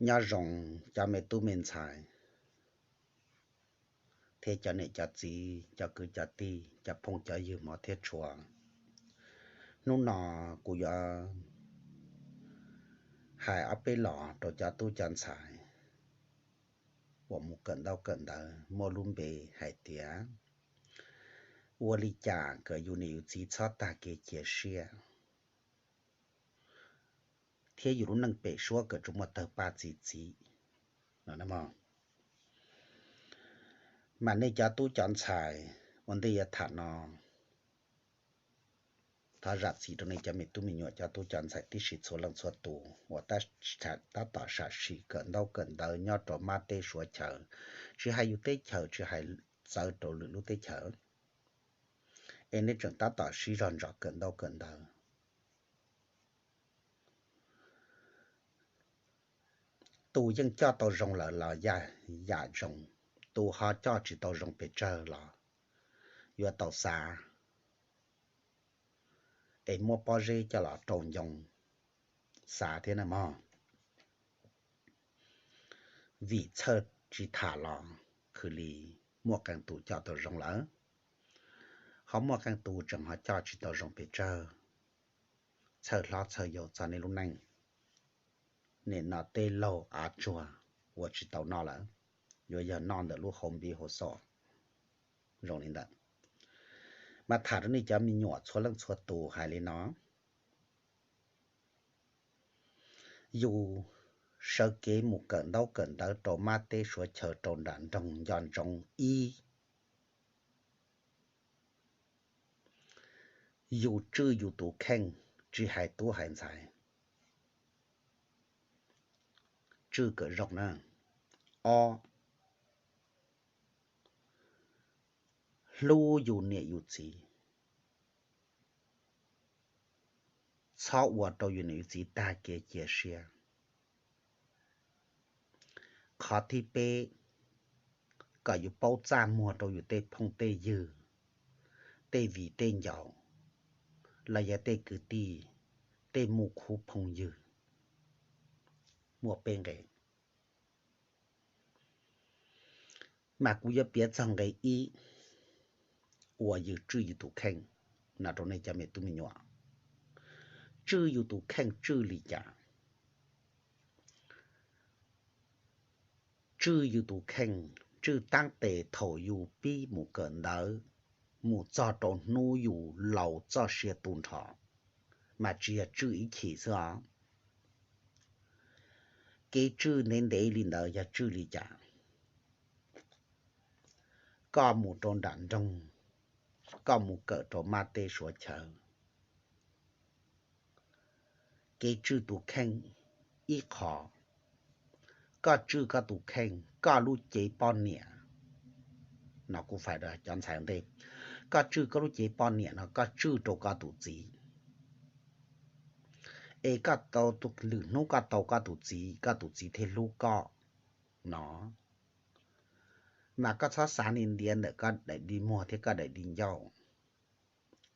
Nyob zoo cov me tub me ntxhais thiab cov niam cov txiv, cov kwv cov tij, cov phooj cov ywg hmov thiab tshua. Hnub no kuv yuav hais ob peb los rau cov tub cov ntxhais uas mus kawm ntaub kawm ntawv muaj lub npe hais tias ua li cas kom yus niam yus txiv txhob tag kev cia siab thiab yus lub neej pem suab kom tsuas muaj tawg paj txi txiv no. Mas nej cov tub cov ntxhais ua ntej yuav tham no, thov zam txim rau nej cov me tub me nyuam cov tub cov ntxhais tib si txhua leej txhua tus uas tab tom sam sim kawm ntaub kawm ntawv nyob rau mab teb suav chaw, tsis hais yus teb chaws tsis hais txawv rau lwm lub teb chaws, es nej tseem tab tom sib zog ntsos kawm ntaub kawm ntawv. Tus yeej coj tau zoo lawm los yam zoo, tus ho coj tsis tau zoo pes tsawg los yuav tau xav es muab pob zeb coj los rau ncoo xav thiab na mog. Vim txhawj tsis tham los khwv li, muaj qee tus coj tau zoo lawm, ho muaj qee tus tseem ho coj tsis tau zoo pes tsawg. Txhawj hlob txhawj yau txog nej lub neej, nim no tej laug av tsuag ua tsis tau noj lawm, yuav yog noj ntawm lub hauv npiv hauv xom zoo li ntawd. Mas tham rau nej cov me nyuam txhua leej txhua tus hais li no, yus sawv kev mus kawm ntaub kawm ntawv rau mab teb suav chaw rau nram nroog nco ntsoov ib, yus tswj yus tus kheej, tsis hais tub hais ntxhais, tswj kom zoo na. Ob, hlub yus niam yus txiv, txhob ua rau yus niam yus txiv tag kev cia siab. Qhov thib peb, kom yus paub txaj muag rau yus tej phooj tej ywg, tej viv tej ncaus, los yog tej kwv tij, tej muj khub phooj ywg. Muaj peb nqe, mas kuv yuav piav txog nqe ib uas yus tswj yus tus kheej no rau nej cov me tub me nyuam. Tswj yus tus kheej tswj li cas? Tswj yus tus kheej tswj tab tes thaum yus pib mus kawm ntawv mus txog rau hnub yus laus txoj sia tu nrho, mas tsis yog tswj ib chim xwb os. Kev tswj ntev ntev li ntawd yog tswj li cas? Koj mus rau nram nroog, koj mus kawm rau mab teb suav chaw, kev tswj tus kheej ib qho, koj tswj koj tus kheej, koj lub cev poj niam no kuv fais rau cov ntxhais ua ntej, koj tswj koj lub cev poj niam no koj tswj rau koj tus txiv, es koj tau, lwm hnub koj tau koj tus txiv, koj tus txiv thiaj hlub koj no. Mas koj txhob xav li ntiav ntawm koj daim di muag thiab koj daim di ncauj,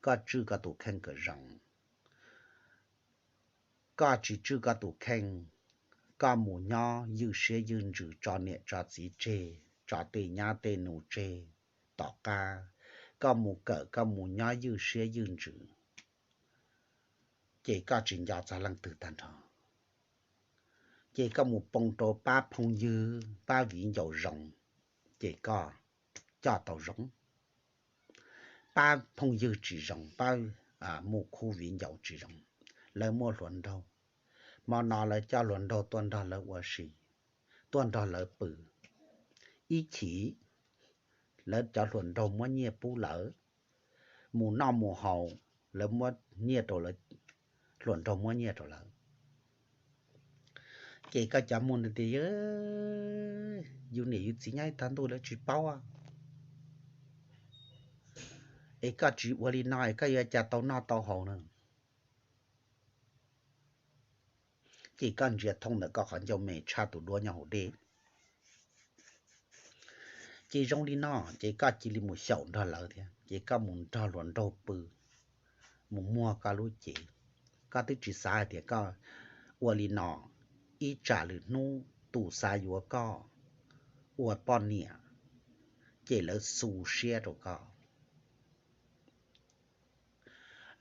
koj tswj koj tus kheej kom zoo. Koj tsis tswj koj tus kheej, koj mus nyob ywj siab ywj ntsws tso niam tso txiv tseg, tso tej nyab tej nus tseg tom qab, koj mus kawm koj mus nyob ywj siab ywj ntsws, ces koj tsis nco txog leej twg tag nrho. Ces koj mus poob rau pab phooj ywg pab viv ncaus zoo, ces koj coj tau zoo. Pab phooj ywg tsis zoo, pab muj khub viv ncaus tsis zoo, lawv muaj hluas nraug, hmo no lawv coj hluas nraug tuaj nrog lawv ua si, tuaj nrog lawv pw. Ib chim lawv cov hluas nraug muab nyiaj pub lawv, mus noj mus haus, lawv muab nyiaj rau lawv, hluas nraug muab nyiaj rau lawv. Ces koj cov muag tias, yus niam yus txiv nyob ib tag ntuj lawv tsis paub, es koj tsis ua li no es koj yuav cas tau noj tau haus na. Ces koj ntsia thooj ntawm koj qhov ncauj me tshaj tus duab nyob hauv dej. Ces zoo li no, ces koj cia li mus xyaum nrog lawv thiab, ces koj mus nrog hluas nraug pw, mus muag koj lub cev. Koj twb tsis xav hais tias koj ua li no, ib tsam lwm hnub tus xav yuav koj ua poj niam, ces lawv xu siab rau koj.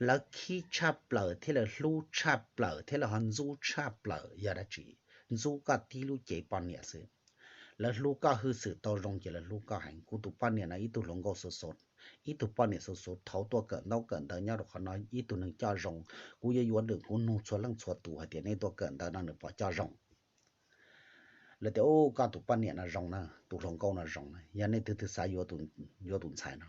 Lawv khib tshaj plaws thiab lawv hlub tshaj plaws thiab lawv ho ntxub tshaj plaws yog dab tsi? Ntxub koj tib lub cev poj niam xwb. Lawv hlub koj hwj xwm tau zoo ces lawv hlub koj heev. Kuv tus poj niam no ib tug hluas nkauj xov xov, ib tug poj niam xov xov thaum tuaj kawm ntaub kawm ntawv nyob rau qhov no ib tug neeg coj zoo. Kuv yuav yuav nws, kuv nug txhua leej txhua tus hais tias nej tuaj kawm ntawv no nws puas coj zoo. Lawv tias, Ub, koj tus poj niam no zoo na, tus hluas nkauj no zoo na, yog nej twg twg xav yuav tus ntxhais no.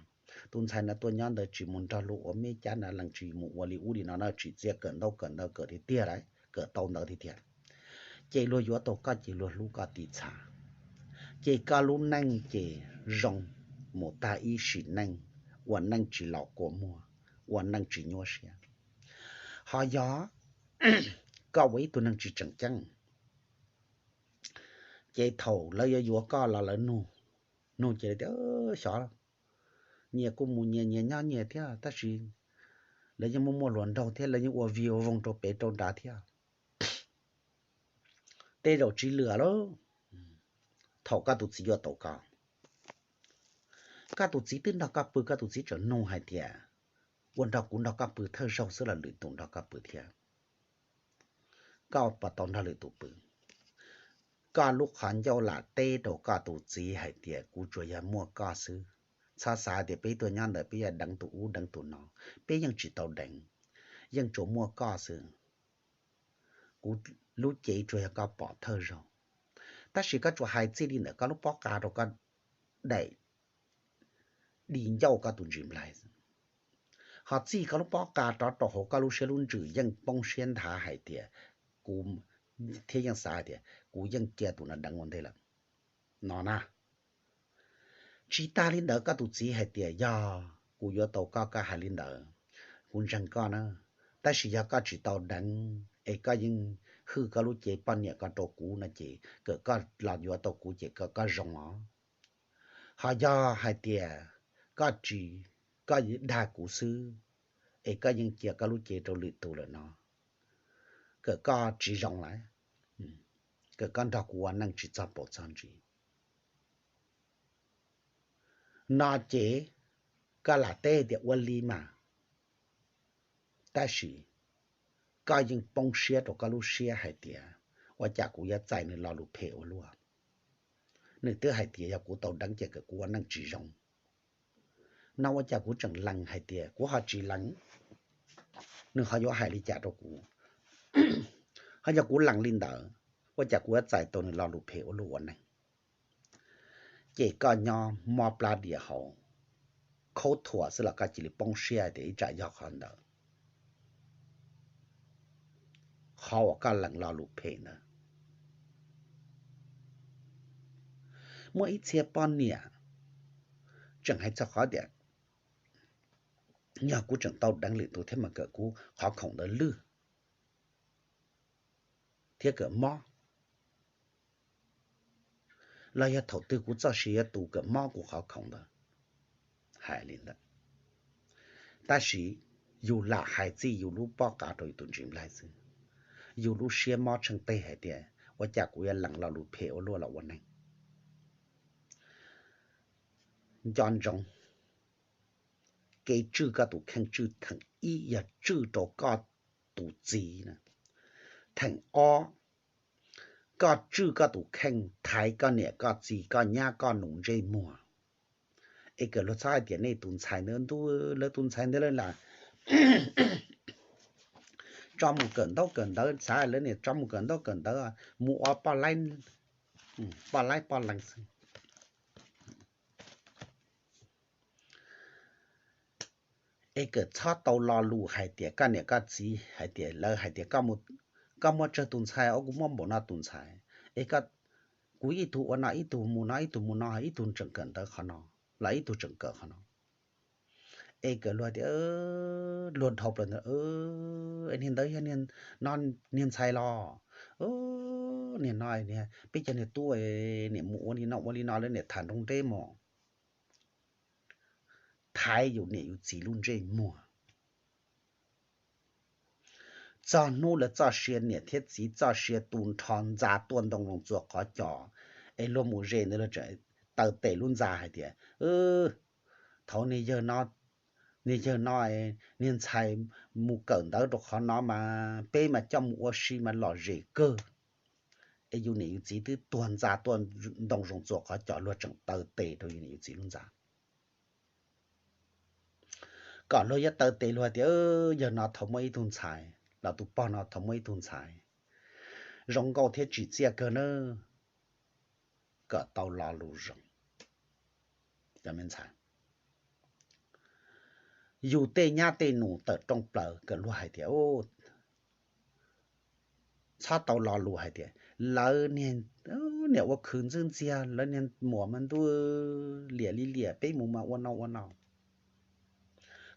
Tus ntxhais no tuaj nyob ntawd tsis mus nrog luag ua me cab na, lees tsis mus ua li ub li no na, tsim txiaj kawm ntaub kawm ntawv kawm tiag tiag lawm, kawm tau ntawv tiag tiag. Ces luag yuav tau koj ces luag hlub koj tiv txha, ces koj lub neej ces zoo mus tag ib sim neej, ua neej tsis laus kua muag, ua neej tsis nyuaj siab. Ho yog koj ua ib tug neeg tsis tseem ceeb, ces thaum lawv yuav yuav koj los lawv nug, nug ces lawv tias, Xyov, nyias kuj mus nyias, nyias nyob nyias thiab, tab sis lawv yeej muaj muaj hluas nraug thiab lawv yeej ua vig ua voog rau pem rau nrad thiab. Tej zaum tsis lwm lawm. Thaum koj tus txiv yuav tau koj, koj tus txiv twb nrog koj pw, koj tus txiv tseem nug hais tias, Ua nrog kuv nrog koj pw thawj zaug xwb los lwm tus nrog koj pw thiab? Koj puas tau nrog lwm tus pw? Koj lub qhov ncauj lam teb rau koj tus txiv hais tias, Kuv tsuas yog muaj koj xwb. Txhob xav tias peb tuaj nyob ntawd peb yuav deev tus ub deev tus no, peb yeej tsis tau deev, yeej tsuas muaj koj xwb. Kuv lub cev tsuas yog koj pom thawj zaug, tab sis koj tsuas hais txij li ntawd koj lub pob qa rau koj daim di ncauj koj tus ntsis nplaig xwb. Ho txij koj lub pob qa rov rau hauv koj lub siab lub ntsws yeej poob siab nthav hais tias, kuv thiab yeej xav hais tias kuv yeej cia tus no deev ua ntej lawm no na. Tsis tas li ntawd koj tus txiv hais tias, Yog kuv yuav tau koj, koj hais li ntawd, kuv ntseeg koj na, tab sis yog koj tsis tau deev es koj yeej hwj koj lub cev poj niam ko rau kuv no ces kom koj los yuav tau kuv ces kom koj zoo os. Ho yog hais tias koj tsis, koj dag kuv xwb es koj yeej cia koj lub cev rau lwm tus lawm no, kom koj tsis zoo lawm, kom koj nrog kuv ua neej tsis txog paus txog ntsis no ces koj lam teb tias ua li mas, tab sis koj yeej poob siab rau koj lub siab hais tias, Ua cas kuv yuav txais nws lo lus phem ua luaj? Nws twb hais tias yog kuv tau deev ces kom kuv ua neej tsis zoo no, ua cas kuv tseem lees hais tias kuv ho tsis lees, nws ho yuav hais li cas rau kuv? Ho yog kuv lees li ntawd, ua cas kuv yuav txais tau nws lo lus phem ua luaj ua neeg? Ces koj nyob mob plab diam hauv, khaub thuas xwb los koj cia li poob siab hais tias ib tsam yog qhov ntawd, qhov uas koj lees lo lus phem ntawd. Muaj ib txhia poj niam tseem hais txog qhov tias, Yog kuv tseem tau deev lwm tus thiab mas kom kuv qhov khoom ntawd lwj thiab kom mob, los yog thaum twg kuv txoj sia yuav tu kom mob kuv qhov khoom ntawd. Hais li ntawd, tab sis yus lam hais txij yus lub pob qa rau yus tus ntsis nplaig xwb, yus lub siab mob tsheej teg hais tias ua cas kuv yuav lees lo lus phem ua luaj los ua neeg. Nco ntsoov, kev tswj koj tus kheej tswj theem ib yog tswj rau koj tus txiv na. Theem ob, koj tswj koj tus kheej thaiv koj niam koj txiv koj nyab koj nus ntsej muag. Es kom luag txhob hais tias nej tus ntxhais ntawd ntuj, lawv tus ntxhais ntawd lawv lam tso mus kawm ntaub kawm ntawv, xav lawv niam tso mus kawm ntaub kawm ntawv, mus ua poj laib, poj laib poj leeg xwb. Es kom txhob tau lo lus hais tias koj niam koj txiv hais tias, lawv hais tias, Koj muaj tsawg tus ntxhais? Os, kuv muaj npaum no tus ntxhais. Es kuv ib tug ua no, ib tug mus no, ib tug mus no, ib tug tseem kawm ntawv qhov no, los ib tug tseem kawm qhov no. Es kom luag tias, luag dhau plaws ntawd, Niag ntawd yog no niag ntxhais los, niag no, peb cov niag tub niam mus ua li no ua li no, lawv niam tham nroo nreb mus thaiv yus niam yus txiv lub ntsej muag. txog hnub lawv txoj sia niam thiab txiv txoj sia tu nrho ntxa tuaj ntoo zoo txuas qhov cos, es luag mus ze ntawd luag tseem taw tes lub ntxa hais tias, thaum niag yawg no, niag yawg no, niag ntxhais mus kawm ntawv rau qhov no mas peb mas coj mus ua si mas lom zem kawg. Es yus niam yus txiv twb tuag ntxa tuaj ntoo zoo txuas qhov cos luag tseem taw tes rau yus niam yus txiv lub ntxa. Kom luag yuav taw tes luag tias, yawg no thaum muaj ib tug ntxhais los tus pog no thaum muaj ib tug ntxhais zoo nkauj thiab tsim txiaj kawg na, kom tau lo lus zoo. Cov me ntxhais, yus tej nyab tej nus tawm rooj plaws kom luag hais tias, txhob tau lo lus hais tias lawv niam ua khwv ntxwb ntxiag, lawv niag muam mas ntuj liam li liam, peb mus mas ua no ua no.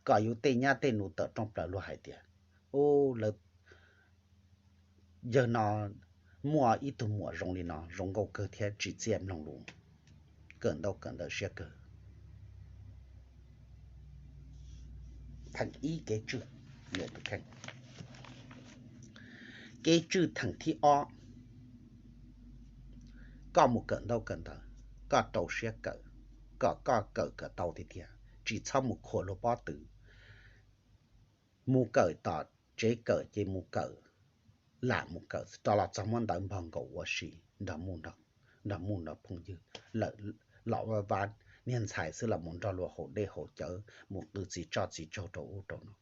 Kom yus tej nyab tej nus tawm rooj plaws luag hais tias, yawg no muaj ib tug muam zoo li no, zoo nkauj kawg thiab tsim txiaj mloog lus, kawm ntaub kawm ntawv siab kawg. Theem ib, kev tswj, tus kheej. Kev tswj theem thib ob, koj mus kawm ntaub kawm ntawv, koj rau siab kawm, kom koj kawm kom tau tiag tiag, tsis txhob mus khuam luag pob tw. Mus kawm tom tsev kawm ces mus kawm, lam mus kawm rov los txog muab ntawv npog nkaus ua si nrog muj nrog phooj ywg, lawm los vaj vab niag ntxhais xwb los mus nrog luag haus dej haus cawv, mus qw txiv tsoj txiv tsaug rau ub rau no.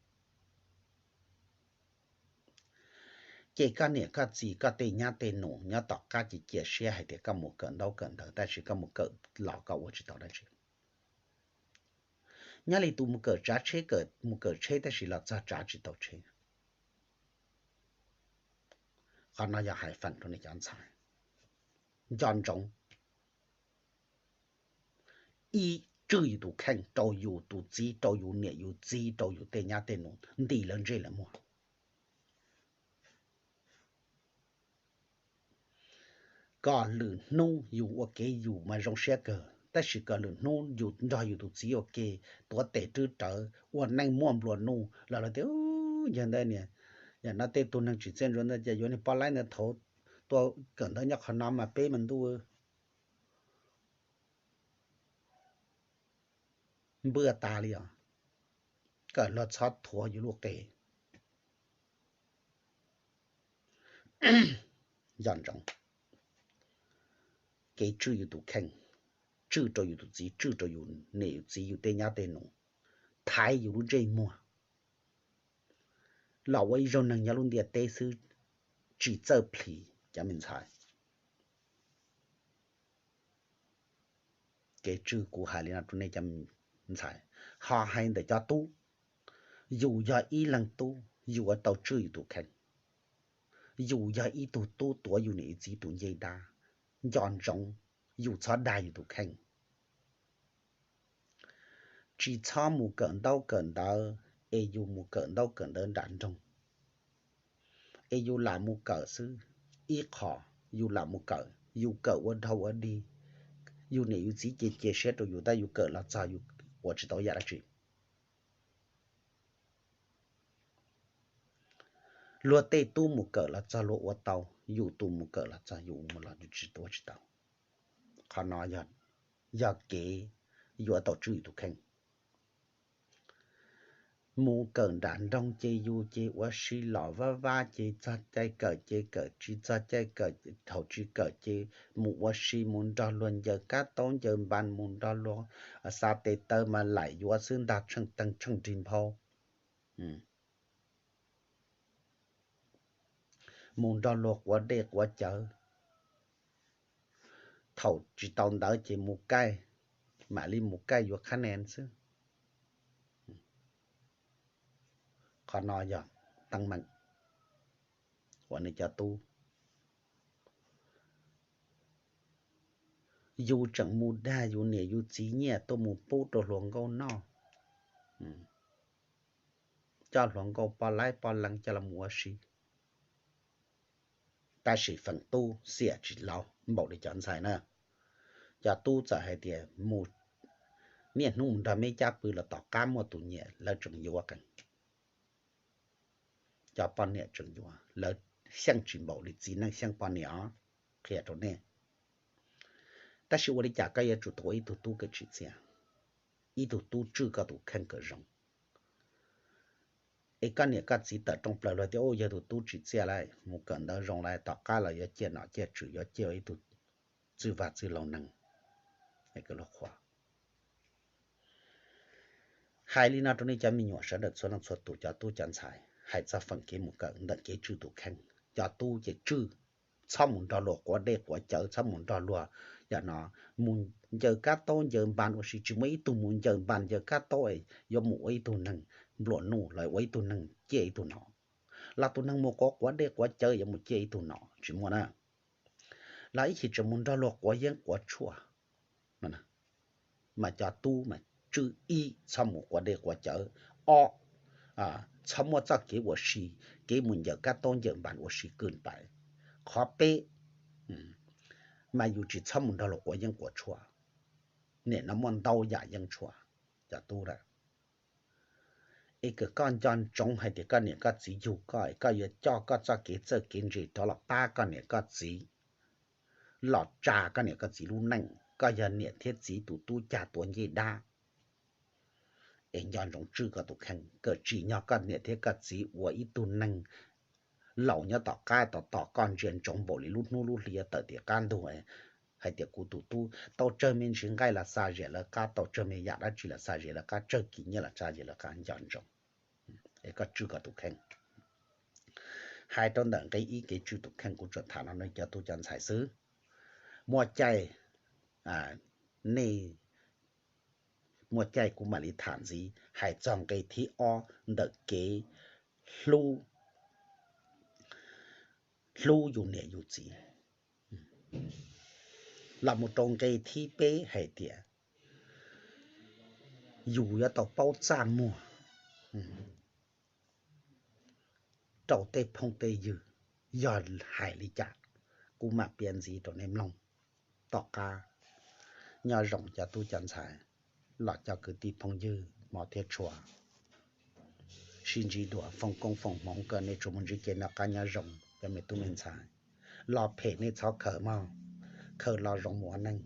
Ces koj niam koj txiv koj tej nyab tej nus nyob tom qab ces cia siab hais tias koj mus kawm ntaub kawm ntawv tab sis koj mus kawm los koj ua tsis tau dab tsi. Nyob li tus mus kawm tsav tsheb, mus kawm tsheb tab sis los txog tsav tsis tau tsheb. Qhov no yog hais feem rau nej cov ntxhais, nco ntsoov, ib, tswj yus tus kheej rau yus tus txiv, rau yus niam yus txiv, rau yus tej nyab tej nus, ntim lawv ntsej lawv muag. Kom lwm hnub yus ua kev yus mas zoo siab kawg, tab sis kom lwm hnub yus nrog yus tus txiv ua ke tuav tes rwb rawv ua neej muaj nplua nuj los lawv tias, yawg ntawd niag, yam no tej tug neeg tsis txiaj ntsuav ntawd ces yuav niag poj laib ntawd thaum tuaj kawm ntawv nyob qhov no mas peb mas ntuj npwj tas li os, kom luag txhob thuav yus lub qe. Nco ntsoov, kev tswj yus tus kheej, tswj rau yus tus txiv, tswj rau yus niam yus txiv, yus tej nyab tej nus, thaiv yus lub ntsej muag los ua ib zaug neeg nyob lub ntiaj teb xwb, tsis txawj plhis cov me ntxhais. Kev tswj kuv hais li no rau nej cov ntxhais, ho hais ntawm cov tub, yus yog ib leeg tub yus yuav tau tswj yus tus kheej. Yus yog ib tug tub tuav yus niam yus txiv tus ncej dab, nco ntsoov, yus txhob dag yus tus kheej. Tsis txhob mus kawm ntaub kawm ntawv es yus mus kawm ntaub kawm ntawv nram nroog, es yus lam mus kawm xwb. Ib qho, yus lam mus kawm, yus kawm ua dhau ua dig, yus niam yus txiv ces cia siab rau yus tab yus kawm los txog yus ua tsis tau yam dab tsi. Luag tej tub mus kawm los txog luag ua tau, yus tus mus kawm los txog yus mus los yus tsis ua tsis tau. Qhov no yog kev yuav tau tswj yus tus kheej. Mus kawm nram nroog ces yus ces ua si los vaj vab ces txog caij kawm ces kawm, tsis txog caij kawm, thaum tsis kawm ces mus ua si mus nrog luag ncaws kab taub ncaws npas, mus nrog luag xa tes taw mas laim yuav xwb ntag, tsheej teeg tsheej nrig nphau. Mus nrog luag quav dej quav cawv. Thaum tsis tau ntawv ces mus kaij, mam li mus kaij yuav qhab nees xwb. Qhov no yog teeb meem uas nej cov tub, yus tseem mus dag yus niam yus txiv nyiaj tuaj mus pub rau hluas nkauj noj, coj hluas nkauj poj laib poj leeg coj los mus ua si. Tab sis feem tub xiam tsis laus npaum li cov ntxhais na. Cov tub txawm hais tias mus niaj hnub mus nrog me cab pw los tom qab muaj tus nyiam lawv tseem yuav qees. cov poj niam tseem yuav, lawv xyeej tsis npaum li txiv neej xyeej poj niam os. Qhia rau nej, tab sis ua li cas koj yuav tsum tau ua ib tug tub kev tsim txiaj, ib tug tub tswj koj tus kheej kom zoo. Es koj niam koj txiv tawm rooj plaws luag tias, u, yog tus tub tsim txiaj lawm, mus kawm ntawv zoo lawm, tom qab los yuav ciaj nom ciaj tswv, yuav ciaj ua ib tug txwj vaj txwj laug neeg. Hais li no rau nej cov me nyuam sawv daws txhua leej txhua tus, cov tub cov ntxhais, hais txog feem kev mus kawm ntawm kev tswj tus kheej. Cov tub ces tswj, txhob mus nrog luag quav dej quav cawv, txhob mus nrog luag, yam no, mus ncaws kab taub ncaws npas ua si, tsis muaj ib tug mus ncaws npas ncaws kab taub yuav mus ua ib tug neeg nplua nuj los ua ib tug neeg ciaj ib tug nom, los tus neeg mus quav quav dej quav cawv yuav mus ciaj ib tug nom, tsis muaj na. Los ib chim tseem mus nrog luag quav yeeb quav tshuaj. Mas cov tub mas tswj ib, txhob mus quav dej quav cawv, ob, txhob muab txoj kev ua si, kev mus ncaws kab taub ncaws npas ua si kwj pais. Qhov peb, mas yus tsis txhob mus nrog luag quav yeeb quav tshuaj. Nim no muaj ntau yam yeeb tshuaj, cov tub a. Es kom koj nco ntsoov hais tias koj niam koj txiv yug koj es koj yuav coj koj txoj kev txawj kev ntse rov los pab koj niam koj txiv, los tsa koj niam koj txiv lub neej. Koj yog niam thiab txiv tus tub cag tua ncej dab, es nco ntsoov tswj koj tus kheej, kom tsim nyog koj niam thiab koj txiv ua ib tug neeg laus nyob tom qab tos tos koj ntsia ntsoov npaum li lub hnub lub hli tawm tim qab ntug, hais tias kuv tus tub tau tsawg me ntsis nqaij los xa zem lawv qab, tau tsawg me yam dab tsi los xa zem lawv qab, tsawg kis nyiaj los xa zem lawv qab, nco ntsoov. Es koj tswj koj tus kheej. Hais rau ntawm nqe ib kev tswj tus kheej kuv tsuas tham no nej cov tub cov ntxhais xwb. Muaj caij, nej, muaj caij kuv mam li tham ntxiv hais txog nqe thib ob ntawm kev hlub, hlub yus niam yus txiv. Los mus rau nqe thib peb hais tias yus yuav tau paub txaj muag rau tej phooj tej ywg. Yog hais li cas kuv mam piav ntxiv rau nej mloog tom qab. Nyob zoo cov tub cov ntxhais los cov kwv tij phooj ywg hmov thiab tshua. Sib ntsib dua, foom koob foom hmoov kom nej tsuas mus ntsib kev noj qab nyob zoo cov me tub me ntxhais. Los phem nej txhob khaws mog, khaws los zoo mus ua neej.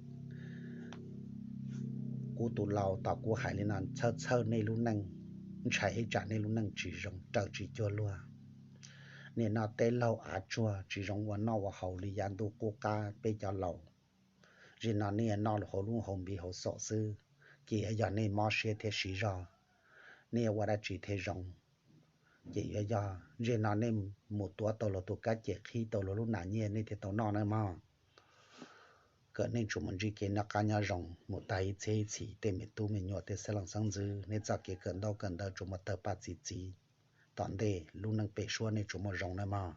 Kuv tus laus tos kuv hais li no, txhawj txhawj nej lub neej, ntshai ib tsam nej lub neej tsis zoo, raws tsis cuag luag. Nim no tej laug av tsuag tsis zoo ua noj ua haus li yav ntuj qub qab peb cov laus. Zim no nej noj hauv lub hauv npiv hauv xom xwb, ces yuav yog nej mob siab thiab siv zog, nej yuav ua dab tsi thiaj zoo. Ces yuav yog zim no nej mus tuav tau luag tus kab ces qhib tau luag lub nas nyiaj nej thiaj tau noj na mog. Kom nej tsuas mus ntsib kev noj qab nyob zoo mus tag ib txhiab ib txhis tej me tub me nyuam tej xeeb leej xeeb ntxwv, nej txoj kev kawm ntaub kawm ntawv tsuas muaj tawg paj txi txiv. Tom ntej lub neej pem suab nej tsuas muaj zoo na mog.